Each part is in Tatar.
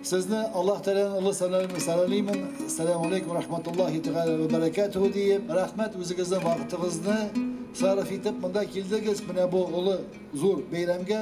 Сезне Аллаһ Тәгаләнең олы сәламен сәламлимен. Ассаламу алейкум рахматуллахи тәгалә вә бәрәкәтүһү диеп. Рәхмәт үзегезнең вакытыгызны сарыф итеп монда килдегез. Менә бу олы зур бәйрәмгә.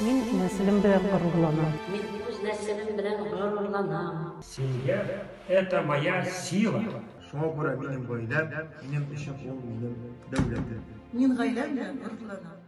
Мин нәселем белән горурланам. Мин үз нәселем белән горурланам. Семья – это моя сила. Шуңа күрә минем гаиләм, минем өчен ул минем дәүләтем. Мин гаиләм белән горурланам.